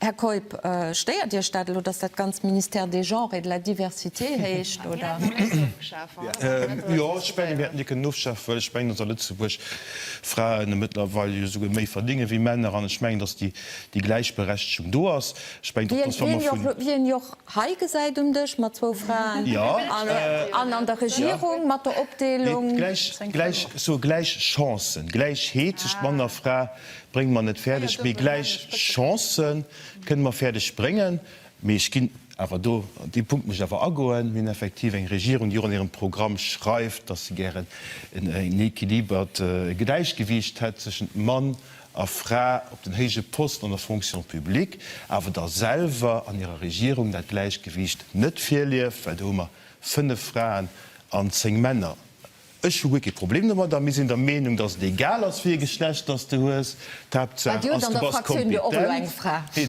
Här Keup, stéiert Iech dat elo, datt dat ganzt Ministère des Genres et de la Diversité heescht, oder? Jo, ech mengen, mir hätten déi kënnen ofschafen, well ech mengen, datt a Lëtzebuerg Fraen mëttlerweil jo esouguer méi verdénge wéi Männer an ech mengen, datt déi Gläichberechtegung do ass. Ech mengen och, datt wa mer vun. Wéi een jo och hei gesäit um Dësch mat zwou Fraen an an der Regierung mat der Opdeelung. Gläich, gläich Chancen, Gläichheet tëscht Mann a Fra Brénge mer net fäerdeg, mee gläich Chancë kënne mer fäerdeg bréngen. Mee ech ginn awer do, an dee Punkt muss ech awer agoen, mir hunn effektiv eng Regierung, déi och an hirem Programm schreift, dass se gären en équilibert Gläichgewiicht hätt zwëschent Mann a Fra op den héije Posten an der Fonction publique, awer da selwer an hirer Regierung dat Gläichgewiicht net virlieft, well do hu mer 5 Fraen an 10 Männer. Ech hu guer kee Problem domadder. Mir sinn der Meenung, dass et egal ass, wéi ee Geschlecht dass de hues. D'Haaptsaach ass, du bass kompetent.